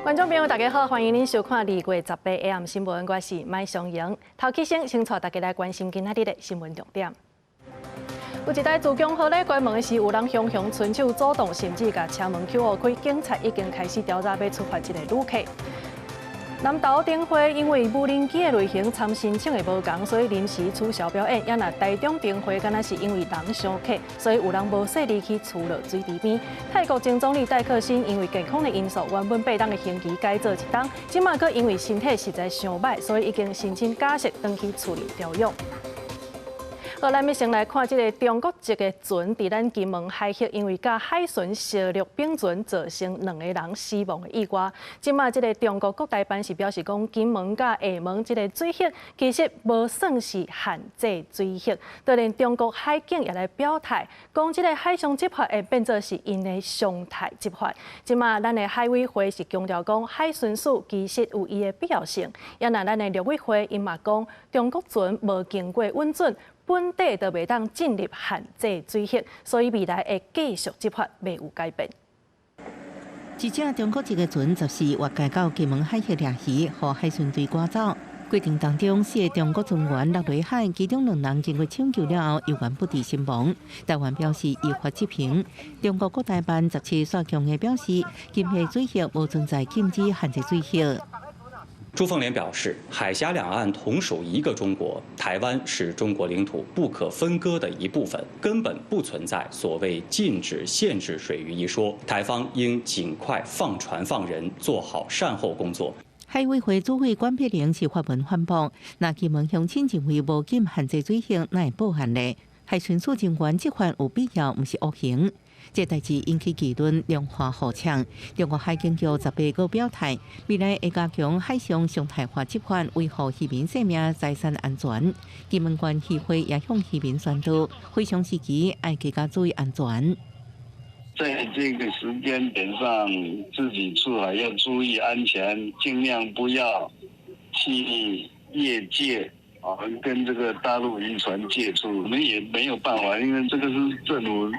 觀眾朋友，大家好，歡迎您收看2月18 AM 新聞，我是麥尚瑩。頭起先，先帶大家來關心今仔日的新聞重點。有一台自強號咧關門時，有人雄雄伸手阻擋，甚至共車門搝予開，警察已經開始調查，欲處罰這個旅客。南投燈會因為無人機的類型參申請的無仝，所以臨時取消表演。也若台中燈會，敢若是因為人傷客，所以有人無細膩去跙落水池邊。泰國前總理戴克辛因為健康的因素，原本8冬的刑期改做一冬，這馬閣因為身體實在傷䆀，所以已經申請假釋轉去厝裡療養。好，咱欲先來看這个中國籍的船，佇咱金門海域，因為佮海巡相掠並船，造成兩个人死亡的意外。這馬這个中國國台辦是表示講，金門佮廈門這个水域其實無算是限制水域。當然，中國海警也來表態，講這个海上執法會變做是𪜶的常態執法。這馬咱的海委會是強調講，海巡署其實有伊的必要性。也若咱的陸委會𪜶嘛講，中國船無經過允准，本底就袂當進入限制水域，所以未來會繼續執法，袂有改變。一隻中國籍的船14越界到金門海域掠魚，予海巡隊趕走。過程當中，四个中國船員落入海，其中兩人經過搶救了後，猶原不治身亡。台灣表示依法執行。中國國台辦17煞強硬表示，金廈水域無存在禁止限制水域。朱鳳蓮表示，海峽兩岸同屬一個中國，台灣是中國領土不可分割的一部分，根本不存在所謂禁止、限制水域一說。台方應盡快放船放人，做好善後工作。海委會主委管碧玲是發文反駁，若金門鄉親認為無禁限制水域，哪會報案呢？海巡署人員執法有必要，毋是惡行。這代誌引起議論，兩岸互嗆。中國海警局18閣表態，未來會加強海上常態化執法，維護漁民生命財產安全。金門縣漁會也向漁民宣導，非常時期愛更加注意安全。在這個時間點上，自己出海要注意安全，盡量不要去越界啊，跟這個大陸漁船接觸。我們也沒有辦法，因為這個是政府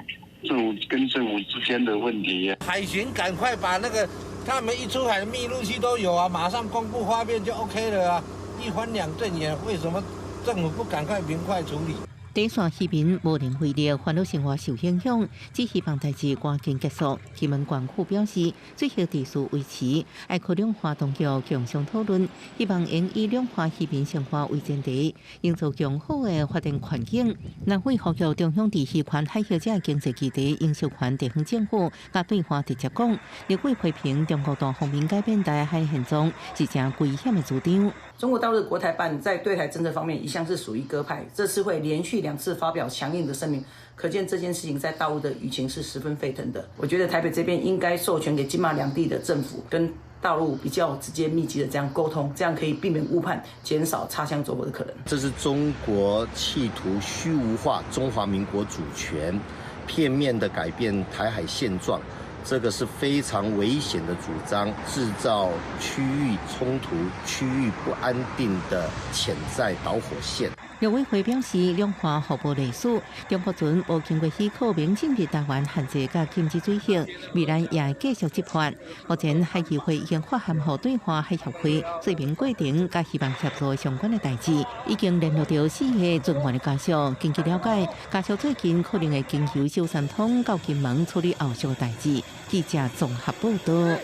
跟政府之間的問題。海巡趕快把那個他們一出海的密錄器都有啊，馬上公布畫面就 OK 了啊，一翻兩瞪眼，為什麼政府不趕快明快處理？底線漁民無能為力，煩惱生活受影響，只希望代誌趕緊結束。金門縣府表示，水域秩序維持，愛靠兩岸當局共商討論，希望應以兩岸漁民生活為前提，營造良好的發展環境。南非呼籲中央佇漁權海域這經濟基地應授權地方政府，佮對岸直接講，立委批評中國單方面改變台海現狀是誠危險的主張。中國大陸國台辦在對台政策方面一向是屬於鴿派，這次會連續兩次發表強硬的聲明，可見這件事情在大陸的輿情是十分沸騰的。我覺得台北這邊應該授權給金馬兩地的政府跟大陸比較直接密集的這樣溝通，這樣可以避免誤判，減少擦槍走火的可能。這是中國企圖虛無化中華民國主權，片面的改變台海現狀。這個是非常危險的主張，製造區域衝突、區域不安定的潛在導火線。陸委會表示，兩岸互無隸屬，中國船無經過許可免進入台灣限制佮禁止水域，未來也會繼續執法。目前海基會已經發函予對岸海協會，說明過程佮希望協助相關的代誌，已經聯絡著四个船員的家屬。根據了解，家屬最近可能會經由小三通到金門處理後續的代誌。記者綜合報道。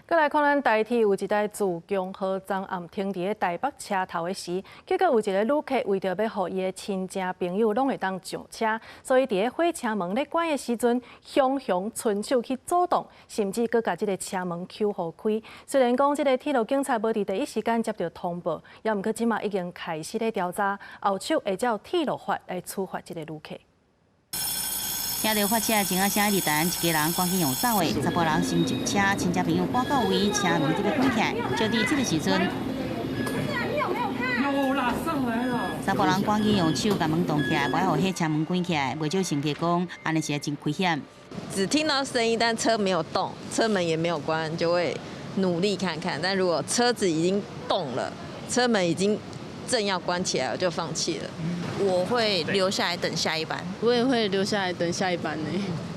閣來看咱台鐵有一台自強號昨暗停佇咧台北車頭的時，結果有一个旅客為著欲予伊的親戚朋友攏會當上車，所以佇咧火車門咧關的時陣，雄雄伸手去阻擋，甚至閣共這个車門搝予開。雖然講這个鐵路警察無佇第一時間接著通報，也毋過這馬已經開始咧調查，後手會照鐵路法來處罰這个旅客。聽著發車鐘仔聲，佇等一家人趕緊用走的，查埔人先上車，親戚朋友趕到位，車門就欲關起來。就佇這个時陣，有啦，上來了。查埔人趕緊用手共門擋起來，袂予彼車門關起來。袂少乘客講，按呢是真危險。只聽到聲音，但車沒有動，車門也沒有關，就會努力看看。但如果車子已經動了，車門已經正要關起來，我就放棄了。我會留下來等下一班。我也會留下來等下一班呢。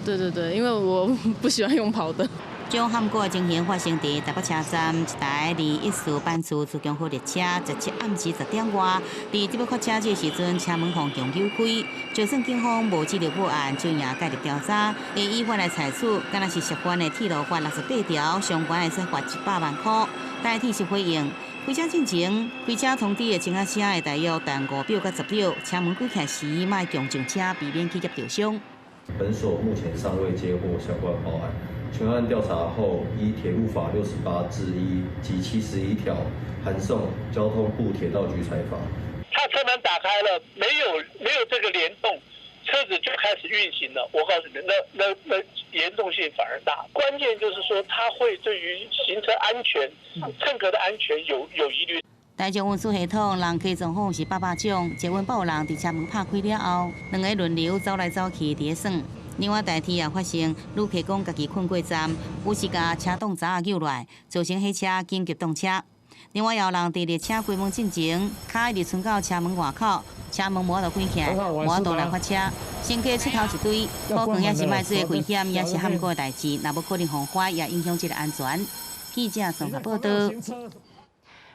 對對對，因為我不喜歡用跑的。這種頷頸的情形發生佇台北車站一台214班次自強號列車，17暗時10點外，佇這欲發車這時陣，車門予強扭開，就算警方無接著報案，就也介入調查，會依法來採取，敢若是涉犯的鐵路法68條，相關會使罰100萬箍。台鐵是回應，開車進前，開車通知的鐘仔聲會大約重5秒到10秒，車門關起來時，莫強上車，避免去夾著傷。本所目前尚未接獲相關報案。全案調查後，依鐵路法68之1及71條，函送交通部鐵道局裁罰。他車門打開了，沒有這個聯動，車子就開始運行了。我告訴你，那嚴重性反而大。關鍵就是說，它會對於行車安全、乘客的安全有疑慮。大眾運輸系統人客狀況是百百種，捷運有人佇車門拍開了後，兩个輪流走來走去佇咧耍。另外，台鐵也發生旅客講家己睏過站，有時共車擋閘仔扭落來，造成火車緊急擋車。另外，有人佇列車關門進前，跤一直伸到車門外口，車門無法度關起來，無法度來發車，乘客出頭一堆，可能也是莫做危險，也是頷頸的代誌，若無可能防範，也影響這个安全。記者綜合報導。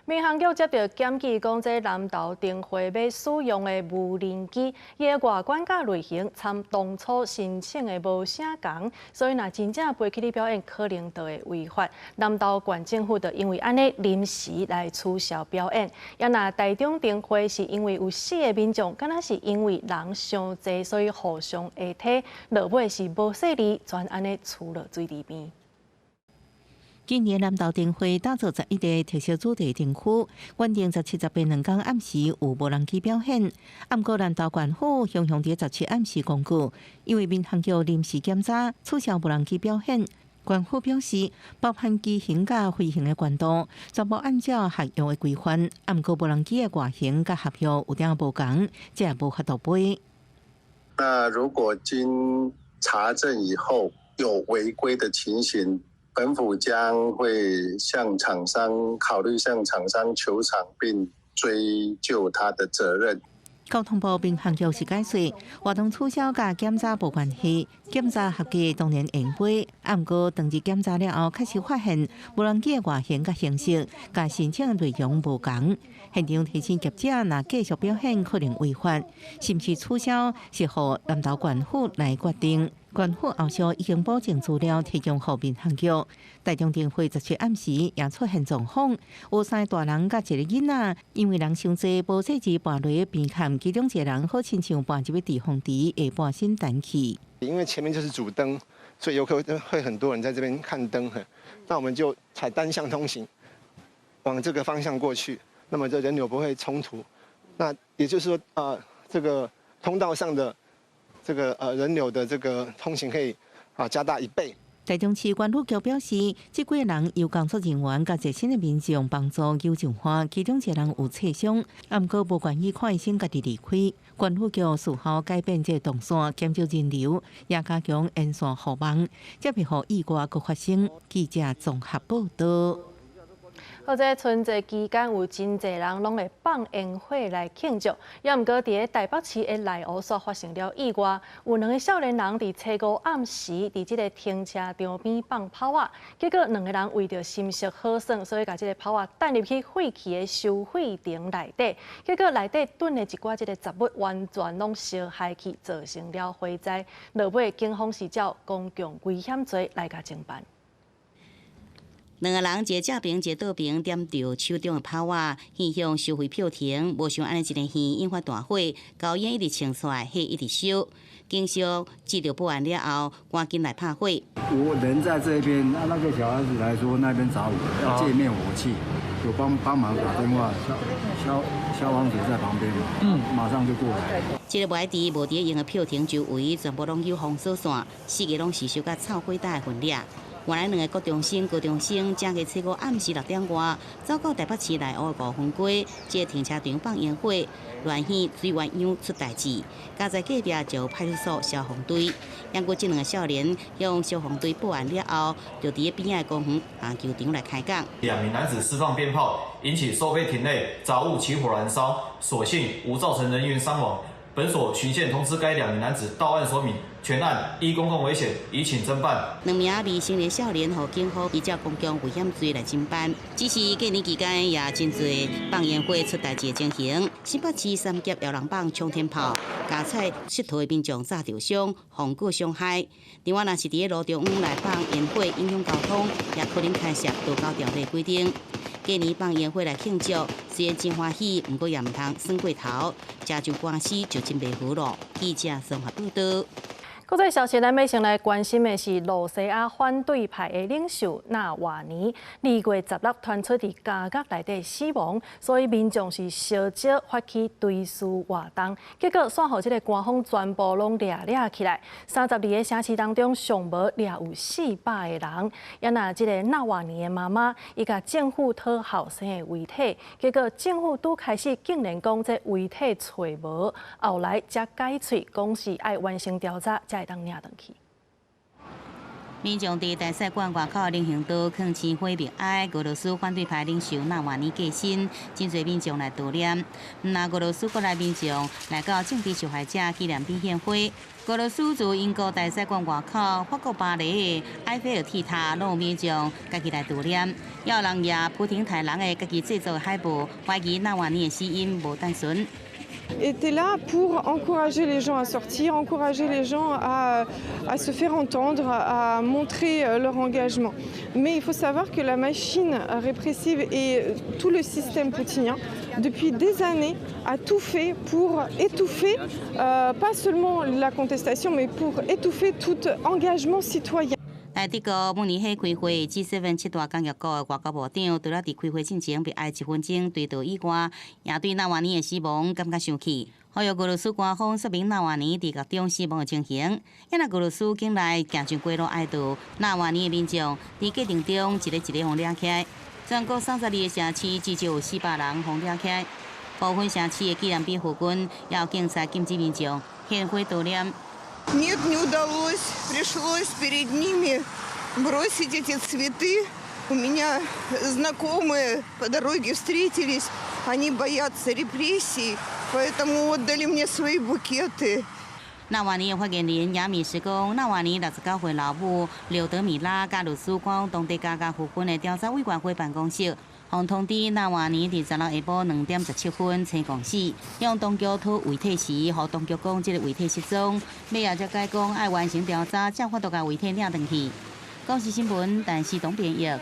民航局接著檢舉講，這南投燈會欲使用的無人機，伊的外觀佮類型參當初申請的無啥仝，所以若真正飛起去表演，可能就會違法。南投縣政府就因為按呢臨時來取消表演。也若台中燈會是因為有四个民眾，敢若是因為人傷濟，所以互相下梯，落尾是無細膩，全按呢出落水裡邊。今年南投燈會打造11個特色主題燈區，原定17、18兩工暗時有無人機表演。毋過南投縣府雄雄佇17暗時公告，因為民航局臨時檢查取消無人機表演。縣府表示，包含機型佮飛行的高度，全部按照合約的規範。毋過無人機的外形佮合約有點無仝，這也無法度飛。那如果經查證以後有違規的情形，本府將會向廠商考慮向廠商求償，並追究他的責任。交通部民航局是解釋，活動取消佮檢查無關係，檢查合格當然會飛。毋過當日檢查了後，確實發現無人機的外形佮形式佮申請的內容無仝。現場提醒業者，若繼續表演可能違法，是毋是取消是予南投縣府來決定。縣府後續已經補正資料提供予民航局。台中燈會17暗時也出現狀況，有三個大人佮一个囡仔，因為人傷濟，無細膩跋落邊崁，其中一個人好親像跋入去地方池，會半身彈起。因為前面就是主燈，所以遊客會很多人在這邊看燈。那我們就採單向通行，往這個方向過去，那麼這人流不會衝突。那也就是說，這個通道上的這個人流的這個通行可以加大一倍。台中市觀旅局表示，這幾个人由工作人員佮熱心的民眾幫助救上岸，其中一個人有擦傷，毋過無願意看醫生，家己離開。觀旅局事後改變這個動線，減少人流，也加強沿線護網，才袂予意外閣發生。記者綜合報導。好，這春節期間有真濟人攏會放煙火來慶祝，也毋過佇咧台北市的內湖煞發生了意外，有兩个少年人佇初五暗時佇這个停車場邊放炮仔，結果兩个人為著心色好耍，所以共這个炮仔擲入去廢棄的收費亭內底，結果內底囤的一寡這个雜物完全攏燒害去，造成了火災。落尾警方是照公共危險罪來共偵辦。兩个人一个正爿，一个倒爿，點著手中的炮仔，向向收費票亭，無想按呢一个耳引發大火，高煙一直衝出來，火一直燒。警消接著報案了後，趕緊來拍火。我人在這邊，那個小孩子來說那邊著火，要借滅火器，有幫幫忙打電話，消防局在旁邊嘛，馬上就過來。這个無愛佇無佇用的票亭周圍，全部攏有封鎖線，四个攏是燒甲臭火焦的痕跡。原來兩個國中生、高中生，正月初五暗時6點外，走到台北市內湖的五分街，這个停車場放煙火，亂耳水鸳鸯出代誌，加在隔壁就有派出所消防隊。毋過這兩个少年向消防隊報案了後，就佇邊仔的公園籃球場來開講。兩名男子釋放鞭炮，引起收費亭內雜物起火燃燒，所幸無造成人員傷亡。本所循線通知該兩名男子到案說明，確全案依公共危險移請偵辦。兩名未成年少年予警方依照公共危險罪來偵辦。只是過年期間也真濟放煙火出代誌的情形，新北市三峽搖人放沖天炮，加菜出逃的民眾炸著傷，防具傷害。另外，若是佇路中央來放煙火，影響交通，也可能牽涉道交條例規定。過年放煙火來慶祝，雖然真歡喜，毋過也毋通耍過頭，食上官司就真袂好囉。記者綜合報道。國際消息，咱欲先來關心的是露西亞反對派的領袖納瓦尼，2月16傳出佇監獄內底死亡，所以民眾是相招發起追思活動，結果煞予這个官方全部攏掠掠起來，32个城市當中上無掠有400个人。也若這个納瓦尼的媽媽，伊共政府討後生的遺體，結果政府拄開始竟然講這遺體揣無，後來才改喙講是愛完成調查才會當領轉去。民眾佇大使館外口人行道囥鮮花默哀，俄羅斯反對派領袖納瓦尼過身，真濟民眾來悼念。毋若俄羅斯國內民眾來到政治受害者紀念碑獻花。俄羅斯駐英國大使館外口、法國巴黎的埃菲爾鐵塔，攏有民眾家己來悼念。也有人舉普丁刣人的家己製作的海報，懷疑納瓦尼的死因無單純。 Était là pour encourager les gens à sortir, encourager les gens à se faire entendre, à montrer leur engagement. Mais il faut savoir que la machine répressive et tout le système poutinien, depuis des années, a tout fait pour étouffer, pas seulement la contestation, mais pour étouffer tout engagement citoyen. 在德國慕尼黑開會，G7 七大工業國的外交部長除了佇開會進前默哀一分鐘追悼以外，也對納瓦尼的死亡感覺生氣。呼籲俄羅斯官方說明納瓦尼佇獄中死亡的情形。也若俄羅斯境內行上街路哀悼納瓦尼的民眾，佇過程中一个一个予掠起來。全國32个城市至少有400人予掠起來。部分城市的紀念碑附近，也有警察禁止民眾獻花悼念。 Нет, не удалось. Пришлось перед ними бросить эти цветы. У меня знакомые по дороге встретились. Они боятся репрессий, поэтому отдали мне свои букеты. 納瓦尼的發言人亞米斯講，納瓦尼69歲老母劉德米拉佮律師趕往當地監獄附近的調查委員會辦公室，予通知納瓦尼佇16下晡2點17分青公死，向當局討遺體時，予當局講這个遺體失蹤，尾仔才改講愛完成調查，才法度共遺體領轉去。公視新聞，陳世東編譯。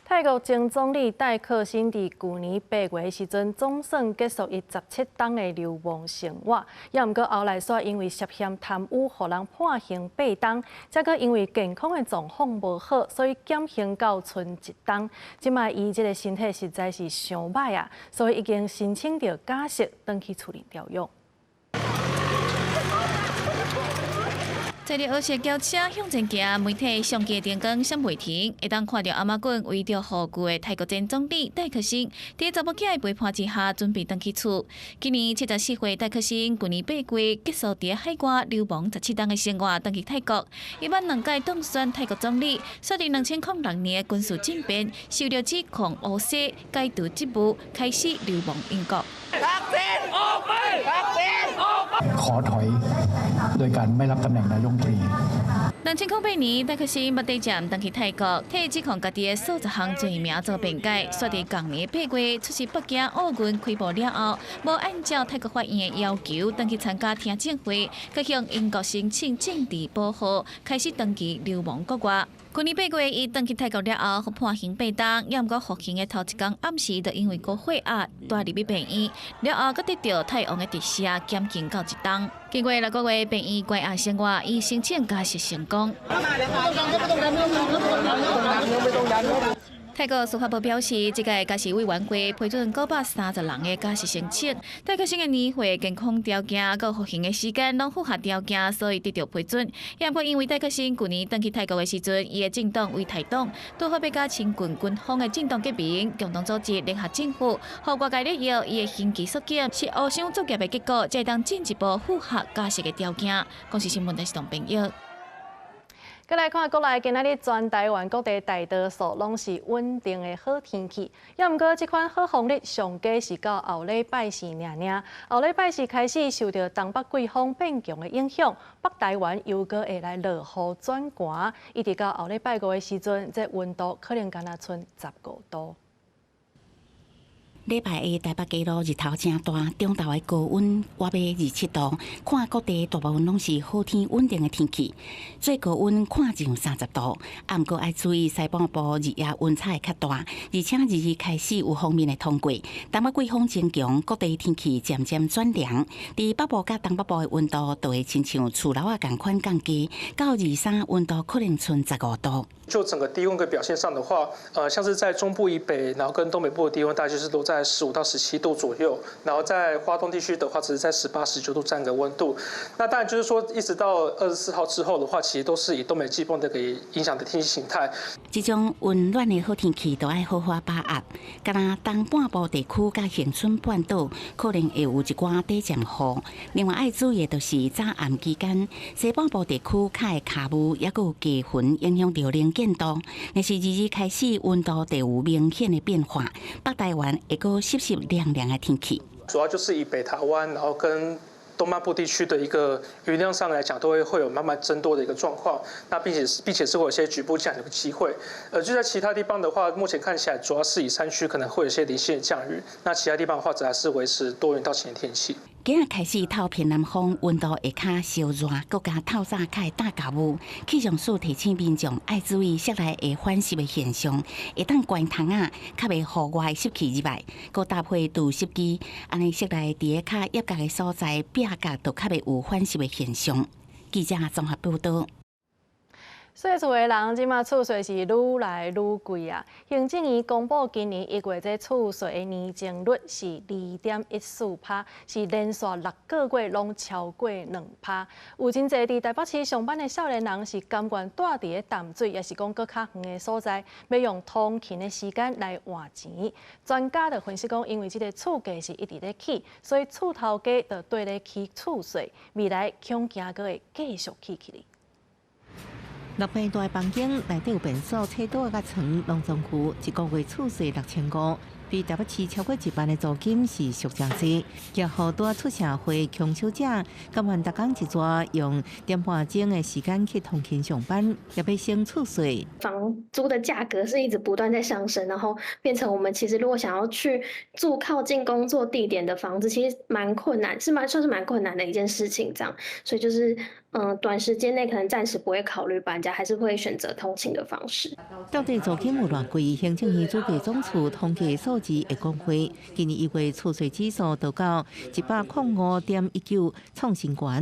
泰國前總理戴克辛佇舊年8月時陣，總算結束伊17冬的流亡生活。也毋過後來煞因為涉嫌貪污，予人判刑8冬，再閣因為健康的狀況無好，所以減刑到賰一冬。這擺伊這个身體實在是傷䆀啊，所以已經申請著假釋，轉去厝裡療養。坐佇黑色轎車向前行，媒體相機燈光閃袂停，會當看著頷仔棍圍著護具的泰國前總理戴克辛，佇查某囝的陪伴之下，準備轉去厝。今年74歲戴克辛，舊年8月結束佇海外流亡17冬的生活，轉去泰國。伊捌兩屆當選泰國總理，煞佇2006年的軍事政變，受著指控烏西解除職務，開始流亡英國。 ขอถอยโดยการไม่รับตำแหน่งนายกรัฐมนตรี 2008年，戴克辛捌短暫轉去泰國，替指控家己的數十項罪名做辯解。煞佇仝年8月出席北京奧運開幕了後，無按照泰國法院的要求，轉去參加聽證會，閣向英國申請政治保護，開始長期流亡國外。去年8月，伊轉去泰國了後，予判刑8冬，也毋過服刑的頭一工暗時，就因為高血壓帶入去病院，了後閣得著泰王的特赦，減刑到一冬。經過6個月病院關押生活，伊申請假釋成功。泰國司法部表示，這屆假釋委員會批准930人的假釋申請。戴克辛的年歲、健康條件、佮服刑的時間攏符合條件，所以得著批准。也毋過因為戴克辛舊年轉去泰國的時陣，伊的政黨為泰黨，拄好欲佮親近軍方的政黨結盟，共同組織聯合政府，予外界咧臆伊的刑期縮減是烏箱作業的結果，才會當進一步符合假釋的條件。公視新聞台是董編譯。閣來看國內今仔日全台灣各地大多數攏是穩定的好天氣，猶毋過這款好風日上佳是到後禮拜四爾爾。後禮拜四開始受著東北季風變強的影響，北台灣又閣會來落雨轉寒，一直到後禮拜五的時陣，這溫度可能干焦賰15度。禮拜一台北街路日頭誠大，中晝的高溫倚欲27度，看各地大部分攏是好天穩定的天氣，最高溫看上30度。啊，毋過愛注意西半部日夜溫差會較大，而且日日開始有鋒面的通過，東北季風增強，各地天氣漸漸轉涼。佇北部佮東北部的溫度就會親像厝樓仔仝款降低，到23溫度可能賰15度。就整個低溫嘅表現上的話，像是在中部以北，然後跟東北部的低溫，大概就是都在15到17度左右。然後在花東地區的話，只是在18、19度這樣一個溫度。那當然就是說，一直到24號之後的話，其實都是以東北季風這個影響的天氣形態。這種溫暖的好天氣，都愛好好把握。敢若東半部地區佮恆春半島，可能會有一寡短暫雨。另外愛注意的就是早暗期間，西半部地區較會卡霧，抑閣有低雲影響著能見度。若是日日開始溫度就有明顯的變化，北台灣會閣濕濕涼涼的天氣。主要就是以北台灣，然後跟東半部地區的一個雲量上來講，都會有慢慢增多的一個狀況。那並且是會有一些局部降雨的機會。就在其他地方的話，目前看起來主要是以山區可能會有一些零星的降雨。那其他地方的話，則還是維持多雲到晴的天氣。今仔開始透偏南風，溫度會較燒熱，閣加透早較會罩厚霧。氣象署提醒民眾愛注意室內會反濕的現象，會當關窗仔，較袂予外濕氣入來，閣搭配除濕機，按呢室內佇咧較狹窄的所在，壁角就較袂有反濕的現象。記者綜合報導。細厝的人這馬厝稅是愈來愈貴啊！行政院公布今年1月這厝稅的年增率是2.14%，是連續6個月攏超過2%。有真濟佇台北市上班的少年人是甘願蹛佇咧淡水，抑是講閣較遠的所在，欲用通勤的時間來換錢。專家就分析講，因為這个厝價是一直咧起，所以厝頭家就綴咧起厝稅，未來恐驚閣會繼續起起來。6平大房間內底有便所、廁桌佮床，攏總付一個月厝稅6500，比台北市超過一半的租金是俗誠濟。寄予拄出社會窮小姐，甘願逐工一逝用點半鐘的時間去通勤上班，也欲省厝稅。房租的價格是一直不斷在上升，然後變成我們其實如果想要去住靠近工作地點的房子，其實蠻困難，是蠻算是蠻困難的一件事情。這樣，所以就是短時間內可能暫時不會考慮搬家，還是會選擇通勤的方式。到底租金有偌貴？行政院主計總處統計數字會公開，今年1月厝稅指數達到105.19，創新高。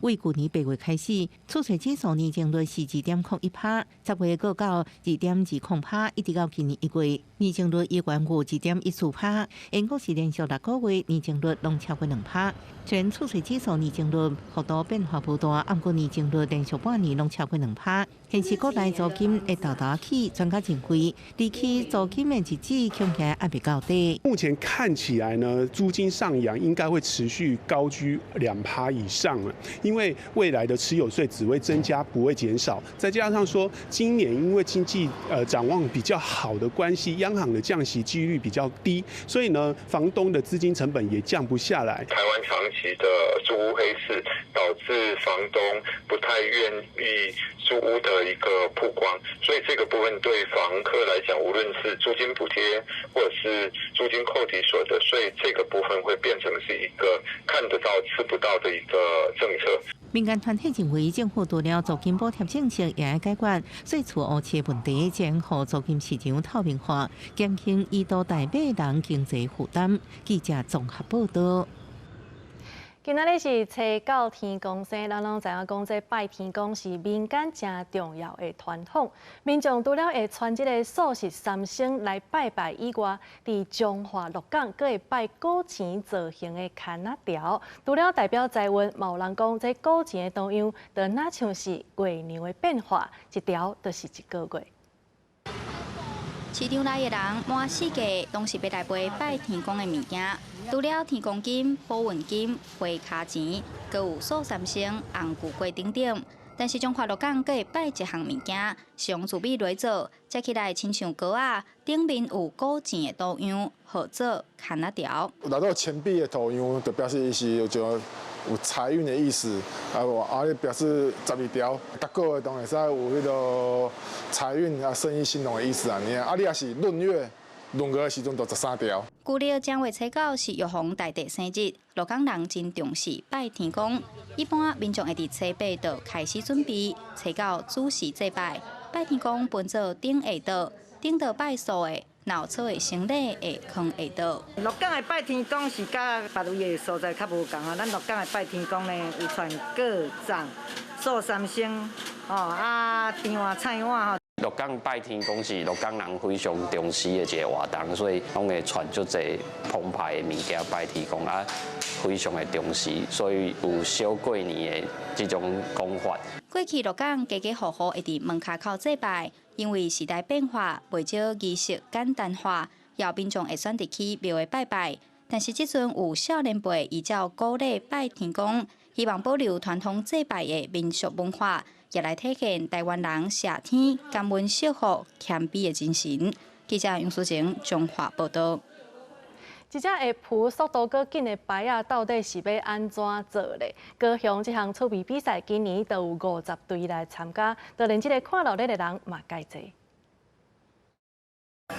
為舊年8月開始，厝稅指數年增率是2.01%，10月閣到2.20%，一直到今年1月，年增率依然有2.14%，應該是連續6個月年增率攏超過2%。雖然厝稅指數年增率幅度變化無大，毋過年增率連續半年攏超過2%，顯示國內租金會沓沓起。專家認為，離起租金的日子恐驚猶未到底。目前看起來呢，租金上揚應該會持續高居2%以上了，因為未來的持有稅只會增加，不會減少。再加上說，今年因為經濟展望比較好的關係，央行的降息幾率比較低，所以呢，房東的資金成本也降不下來。台灣長期的租屋黑市，導致房東不太願意租屋的一個曝光，所以這個部分對房客來講，無論是租金補貼或者是租金扣抵所得稅，這個部分會變成是一個看得到吃不到的一個政策。民間團體認為，政府除了租金補貼政策，也愛解決稅厝烏市問題，將予租金市場透明化，減輕以租代買人經濟負擔。記者綜合報導。今仔日是初九天公生，咱攏知影講，這拜天公是民間誠重要的傳統。民眾除了會穿這个素食三牲來拜拜以外，佇彰化鹿港閣會拜古錢造型的牽仔條。除了代表財運，嘛有人講這古錢的圖樣，就若像是月娘的變化，一條就是一個月。市場內的人滿四界攏是欲來買拜天公的物件，除了天公金、寶運金、花跤錢，閣有素三牲、紅龜粿等等。但是彰化鹿港閣會拜一項物件，是用糯米來做，食起來親像糕仔，頂面有古錢的圖樣，號做牽仔條。內底錢幣的圖樣，就表示伊是有種有財運的意思，啊無啊，表示12條，逐個月當會使有彼個財運啊，生意興隆的意思啊。爾啊，你若是閏月，閏月的時陣就13條。舊曆正月初九是玉皇大帝生日，鹿港人真重視拜天公。一般民眾會佇初八就開始準備，初九主時祭拜，拜天公分做頂下桌，頂桌拜素的，若有草的生理會囥下桌。鹿港的拜天公是佮別位的所在較無仝啊，咱鹿港的拜天公呢，有傳果、粽、素三牲，哦啊，甜碗菜碗吼。鹿港拜天公是鹿港人非常重視的一個活動，所以攏會傳足濟澎湃的物件拜天公啊，非常的重視，所以有小過年的這種講法。過去鹿港家家戶戶會佇門跤口祭拜，因為時代變化，袂少儀式簡單化，也有民眾會選擇去廟會拜拜。但是這陣有少年輩依照古禮拜天公，希望保留傳統祭拜的民俗文化。也來體現台灣人謝天、感恩、惜福、謙卑的精神。記者楊淑晴彰化報導。這隻會浮速度閣緊的排仔，到底是欲按怎做咧？高雄這項趣味比賽今年都有50隊來參加，就連這个看熱鬧的人嘛共濟。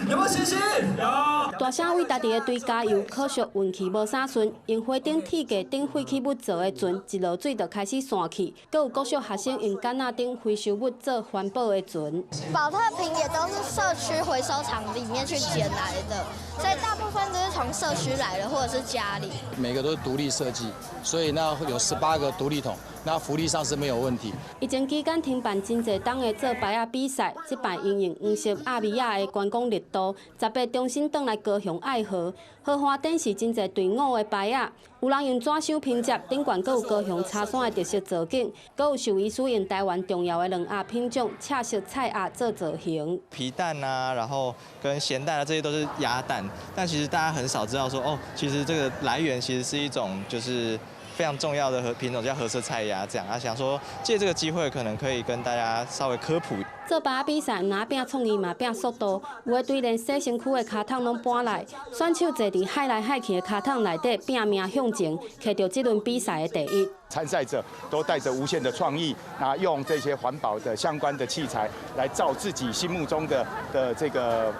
有沒有信心？有。大聲為家己的隊加油，可惜運氣無啥順，用火頂鐵架頂廢棄物做的船，一落水就開始散去。閣有國小學生用桿仔頂回收物做環保的船。寶特瓶也都是社區回收場裡面去撿來的，所以大部分都是從社區來的，或者是家裡。每個都是獨立設計，所以那有18個獨立桶，那浮力上是沒有問題。疫情期間停辦真濟冬的做排仔比賽，這擺因應黃色鴨米仔的觀光熱度，10八重新轉來高雄愛河，河岸頂是真濟隊伍的排仔，有人用紙箱拼接，頂懸閣有高雄柴山的特色造景，閣有獸醫師用台灣重要的卵鴨品種赤色菜鴨做造型。皮蛋啊，然後跟鹹蛋啊，這些都是鴨蛋，但其實大家很少知道說，哦，其實這個來源其實是一種就是非常重要的品種，叫褐色菜鴨，這樣啊，想說借這個機會，可能可以跟大家稍微科普。做排仔比賽，毋但拼創意嘛拼速度，有的隊連洗身軀的跤桶攏搬來，選手坐佇海來海去的跤桶內底拼命向前，摕著這輪比賽的第一。參賽者都帶着無限的創意，那用這些環保的相關的器材來造自己心目中的這個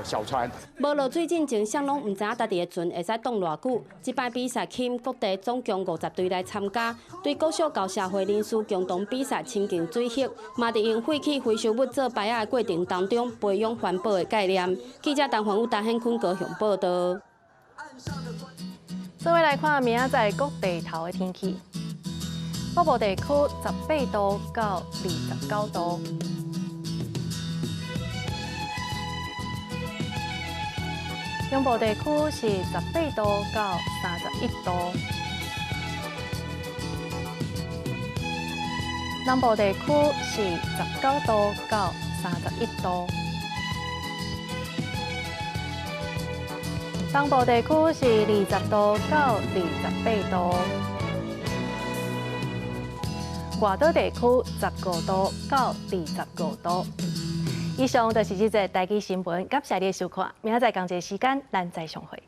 小船。無落水進前，誰攏毋知影家己的船會使擋偌久。這擺比賽吸引各地總共50隊來參加，對國小到社會人士共同比賽親近水域，嘛佇用廢棄回收物做排仔的過程當中，培養環保的概念。記者陳環宇、陳顯坤高雄報導。做伙來看明仔載各地頭的天氣。北部地區18度到29度，中部地區是18度到31度，南部地區是19度到31度，東部地區是20度到28度。外島地區15度到25度。以上就是這節台語新聞，感謝你的收看，明仔載仝一个時間，咱再相會。